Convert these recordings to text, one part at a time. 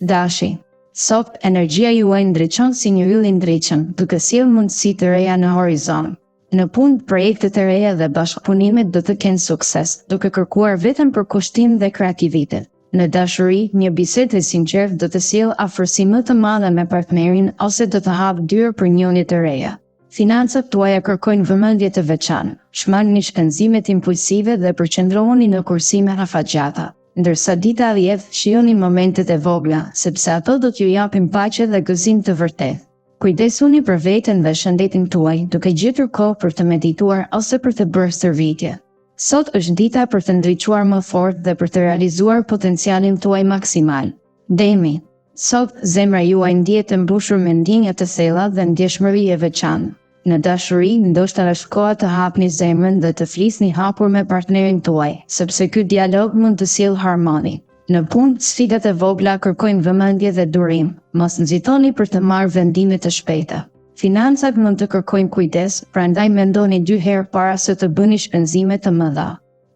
Dashi. Sot, energjia juaj ndriçon si një yll i ndritshëm, duke sjellë mundësi të reja në horizont. Në punë, projektet e reja dhe bashkëpunimet do të kenë sukses, duke kërkuar vetëm përkushtim dhe kreativitet. Në dashuri, një bisedë e sinqertë do të sjellë afërsi më të madhe me partnerin ose do të hapë dyer për njohje të reja. Financat tuaja kërkojnë vëmendje të veçantë. Shmangni shpenzimet impulsive dhe përqendrohuni në kursime afatgjata. Ndërsa dita rrjedh, shijoni momentet e vogla, sepse ato do t'ju japin paqe dhe gëzim të vërtetë. Kujdesuni për veten dhe shëndetin tuaj, duke gjetur kohë për të medituar ose për të bërë stërvitje. Sot është dita për të ndriçuar më fort dhe për të realizuar potencialin tuaj maksimal. Demi. Sot, zemra juaj ndihet e mbushur me ndjenja të thella dhe ndjeshmëri e veçantë. Në dashuri, ndoshta është koha të hapni zemrën dhe të flisni hapur me partnerin tuaj, sepse ky dialog mund të sjellë harmoni. Në punë, sfidat e vogla kërkojnë vëmendje dhe durim. Mos nxitoni për të marrë vendime të shpejta. Financat mund të kërkojnë kujdes, prandaj mendoni dy herë para se të bëni shpenzime të mëdha.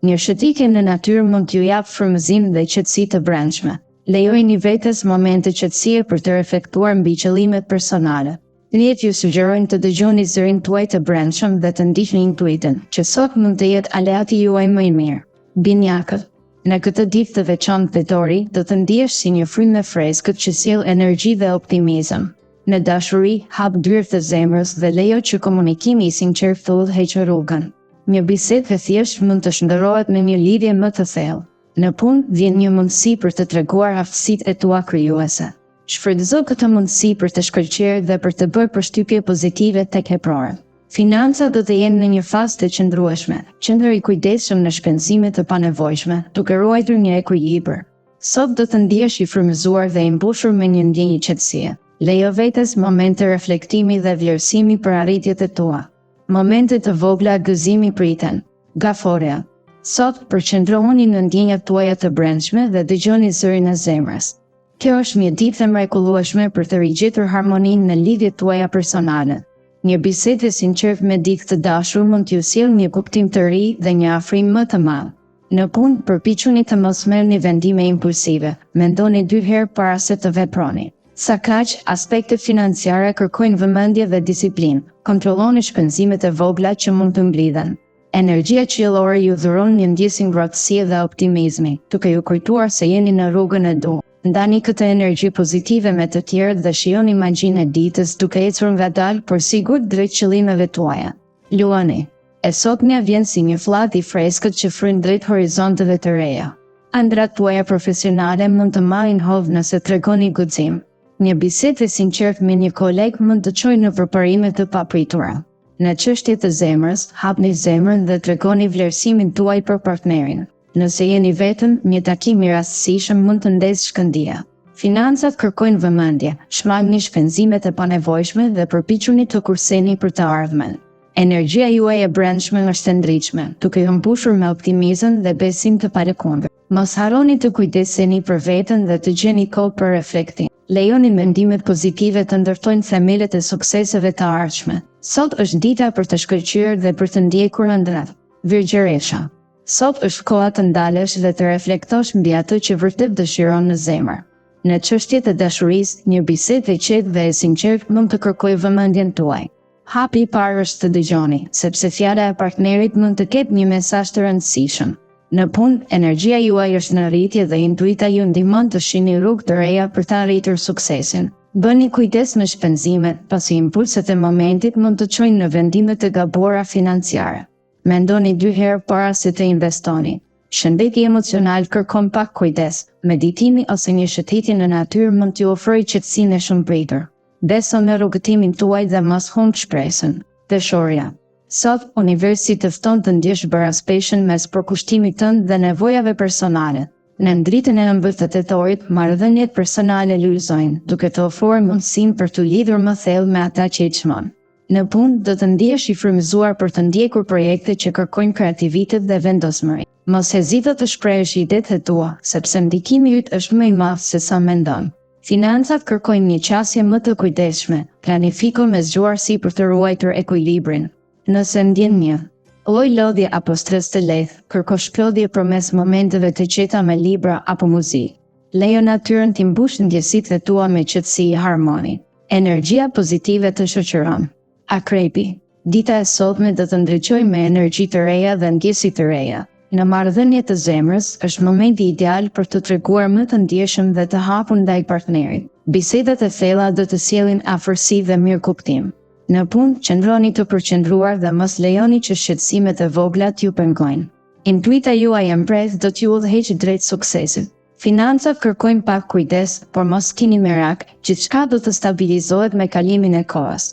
Një shëtitje në natyrë mund t'ju japë frymëzim dhe qetësi të brendshme. Lejojini vetes momente qetësie për të reflektuar mbi qëllimet personale. Yjet ju sugjerojnë të dëgjoni zërin tuaj të brendshëm dhe të ndiqni intuitën, që sot mund të jetë aleati juaj më i mirë. Binjakët. Në këtë ditë të veçantë tetori, do të ndihesh si një frymë e freskët që sjell energji dhe optimizëm. Në dashuri, hap dyert e zemrës dhe lejo që komunikimi i sinqertë të udhëheqë rrugën. Një bisedë e thjeshtë mund të shndërrohet në një lidhje më të thellë. Në punë, vjen një mundësi për të treguar aftësitë e tua krijuese. Shfrytëzo këtë mundësi për të shkëlqyer dhe për të bërë përshtypje pozitive tek eprorët. Financat do të jenë në një fazë të qëndrueshme. Qëndro i kujdesshëm në shpenzime të panevojshme, duke ruajtur një ekuilibër. Sot do të ndihesh i frymëzuar dhe i mbushur me një ndjenjë qetësie. Lejo vetes momente reflektimi dhe vlerësimi për arritjet e tua. Momente të vogla gëzimi priten. Gaforrja. Sot, përqendrohuni në ndjenjat tuaja të brendshme dhe dëgjoni zërin e zemrës. Kjo është një ditë e mrekullueshme për të rigjetur harmoninë në lidhjet tuaja personale. Një bisedë e sinqertë me dikë të dashur mund t'ju sjellë një kuptim të ri dhe një afrim më të madh. Në punë, përpiquni të mos merrni vendime impulsive, mendoni dy herë para se të veproni. Sakaq, aspektet financiare kërkojnë vëmendje dhe disiplinë, kontrolloni shpenzimet e vogla që mund të mblidhen. Energjia qiellore ju dhuron një ndjesi ngrohtësie dhe optimizmi, duke ju kujtuar se jeni në rrugën e duhur. Ndani këtë energji pozitive me të tjerët dhe shijoni magjinë e ditës duke ecur ngadalë por sigurt drejt qëllimeve tuaja. Luani. E sotmja vjen si një fllad i freskët që fryn drejt horizonteve të reja. Ëndrrat tuaja profesionale mund të marrin hov nëse tregoni guxim. Një bisedë e sinqertë me një koleg mund të çojë në përparime të papritura. Në çështje të zemrës, hapni zemrën dhe tregoni vlerësimin tuaj për partnerin. Nëse jeni vetëm, një takim i rastësishëm mund të ndezë shkëndija. Financat kërkojnë vëmendje, shmangni shpenzimet e panevojshme dhe përpiquni të kurseni për të ardhmen. Energjia juaj e brendshme është e ndritshme, duke ju mbushur me optimizëm dhe besim të palëkundur. Mos harroni të kujdeseni për veten dhe të gjeni kohë për reflektim. Lejoni mendimet pozitive të ndërtojnë themelet e sukseseve të ardhshme. Sot është dita për të shkëlqyer dhe për të ndjekur ëndrrat. Virgjëresha. Sot është koha të ndalesh dhe të reflektosh mbi atë që vërtet dëshiron në zemër. Në çështjet e dashurisë, një bisedë e qetë dhe e sinqertë mund të kërkojë vëmendjen tuaj. Hapi i parë është të dëgjoni, sepse fjala e partnerit mund të ketë një mesazh të rëndësishëm. Në punë, energjia juaj është në rritje dhe intuita ju ndihmon të shihni rrugë të reja për të arritur suksesin. Bëni kujdes me shpenzimet, pasi impulset e momentit mund të çojnë në vendime të gabuara financiare. Mendoni dy herë para se të investoni. Shëndeti emocional kërkon pak kujdes. Meditimi ose një shëtitje në natyrë mund t'ju ofrojë qetësinë e shumëpritur. Beso në rrugëtimin tuaj dhe mos humb shpresën. Peshorja. Sot, universi të fton të ndjesh baraspeshën mes përkushtimit tënd dhe nevojave personale. Nën dritën e ëmbël të tetorit, marrëdhëniet personale lulëzojnë, duke të ofruar mundësinë për t'u lidhur më thellë me ata që i çmon. Në punë, do të ndihesh i frymëzuar për të ndjekur projekte që kërkojnë kreativitet dhe vendosmëri. Mos hezito të shprehësh idetë e tua, sepse ndikimi yt është më i madh se sa mendon. Financat kërkojnë një qasje më të kujdesshme, planifiko me zgjuarsi për të ruajtur ekuilibrin. Nëse ndjen një lloj lodhje apo stres të lehtë, kërko shplodhje përmes momenteve të qeta me libra apo muzikë. Lejo natyrën t'i mbushë ndjesitë e tua me qetësi e harmoni. Energjia pozitive të shoqëron. Akrepi, dita e sotme do të ndriçojë me energji të reja dhe ndjesi të reja. Në marrëdhënie të zemrës, është momenti ideal për t'u treguar më të ndjeshëm dhe të hapur ndaj partnerit. Bisedat e thella do të sjellin afërsi dhe mirëkuptim. Në punë, qëndroni të përqendruar dhe mos lejoni që shqetësimet e vogla t'ju pengojnë. Intuita juaj e mprehtë do t'ju udhëheqë drejt suksesit. Financat kërkojnë pak kujdes, por mos kini merak, gjithçka do të stabilizohet me kalimin e kohës.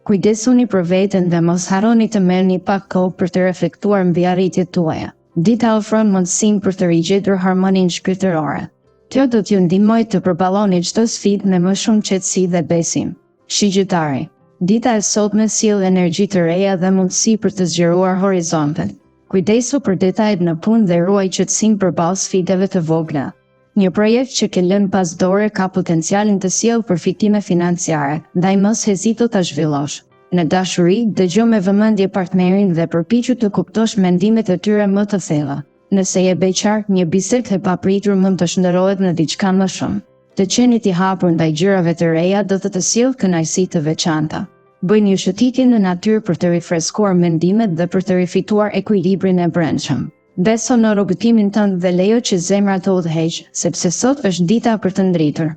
Kujdesuni për veten dhe mos harroni të merrni pak kohë për të reflektuar mbi arritjet tuaja. Dita ofron mundësinë për të rigjetur harmoninë shpirtërore. Kjo do t'ju ndihmojë të përballoni çdo sfidë me më shumë qetësi dhe besim. Shigjetari, Dita e sotme sjell energji të reja dhe mundësi për të zgjeruar horizontet. Kujdesu për detajet në punë dhe ruaj qetësinë përballë sfidave të vogla. Një projekt që ke lënë pas dore ka potencialin të sjellë përfitime financiare, ndaj mos hezito ta zhvillosh. Në dashuri, dëgjo me vëmendje partnerin dhe përpiqu të kuptosh mendimet e tyre më të thella. Nëse je beqar, një bisedë e papritur mund të shndërrohet në diçka më shumë. Të qenit i hapur ndaj gjërave të reja do të të sjellë kënaqësi të veçanta. Bëj një shëtitje në natyrë për të rifreskuar mendimet dhe për të rifituar ekuilibrin e brendshëm. Beso në rrugëtimin tënd dhe lejo që zemra të udhëheqë, sepse sot është dita për të ndritur.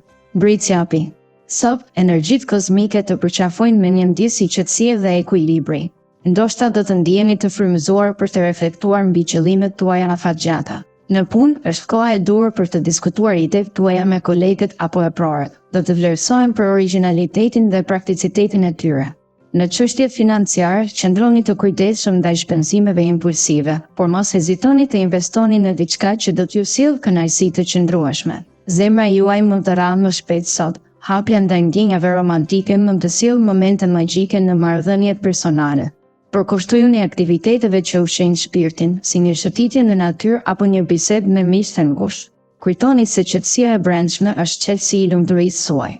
Bricjapi. Sot, energjitë kozmike të përqafojnë me një ndjesi qetësie dhe ekuilibri. Ndoshta do të ndiheni të frymëzuar për të reflektuar mbi qëllimet tuaja afatgjata. Në punë, është koha e duhur për të diskutuar idetë tuaja me kolegët apo eprorët. Do të vlerësohen për origjinalitetin dhe prakticitetin e tyre. Në çështjet financiare, qëndroni të kujdesshëm ndaj shpenzimeve impulsive, por mos hezitoni të investoni në diçka që do t'ju sjellë kënaqësi të qëndrueshme. Zemra juaj mund të rrahë më shpejt sot. Hapja ndaj ndjenjave romantike mund të sjellë momente magjike në marrëdhëniet personale. Përkushtojuni aktiviteteve që ushqejnë shpirtin, si një shëtitje në natyrë apo një bisedë me miq të ngushtë. Kujtoni se qetësia e brendshme është çelësi i lumturisë suaj.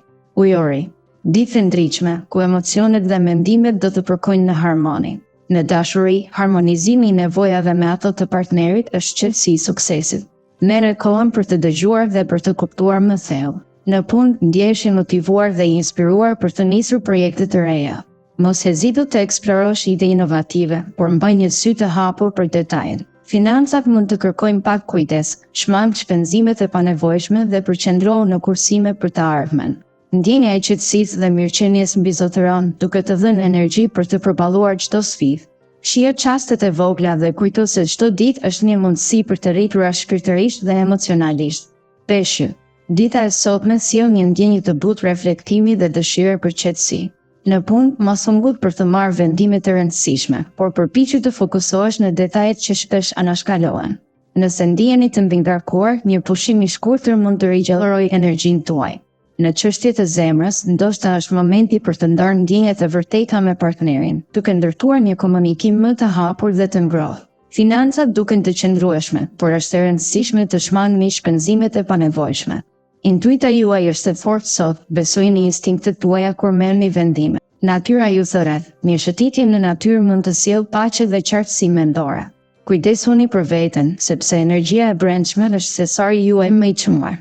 Ujori. Ditë e ndritshme, ku emocionet dhe mendimet do të përkojnë në harmoni. Në dashuri, harmonizimi i nevojave me ato të partnerit është çelësi i suksesit. Merre kohën për të dëgjuar dhe për të kuptuar më thellë. Në punë, ndjehesh i motivuar dhe i inspiruar për të nisur projekte të reja. Mos hezito të eksplorosh ide inovative, por mbaj një sy të hapur për detajet. Financat mund të kërkojnë pak kujdes, shmang shpenzimet e panevojshme dhe përqendrohu në kursime për të ardhmen. Ndjenja e qetësisë dhe mirëqenies mbizotëron, duke të dhënë energji për të përballuar çdo sfidë. Shijo çastet e vogla dhe kujto se çdo ditë është një mundësi për të rritur shpirtërisht dhe emocionalisht. Peshqit. Dita e sotme sjell një ndjenjë të butë reflektimi dhe dëshire për qetësi. Në punë, mos u ngut për të marrë vendime të rëndësishme, por përpiqu të fokusohesh në detajet që shpesh anashkalohen. Nëse ndiheni të mbingarkuar, një pushim i shkurtër mund të rigjallërojë energjinë tuaj. Në çështje të zemrës, ndoshta është momenti për të ndarë ndjenjat e vërteta me partnerin, duke ndërtuar një komunikim më të hapur dhe të ngrohtë. Financat duken të qëndrueshme, por është e rëndësishme të shmangni shpenzimet e panevojshme. Intuita juaj është e fortë sot, besojini instinktet tuaja kur merrni vendime. Natyra ju thërret, një shëtitje në natyrë mund të sjellë paqe dhe qartësi mendore. Kujdesuni për veten, sepse energjia e brendshme është thesari juaj më i çmuar.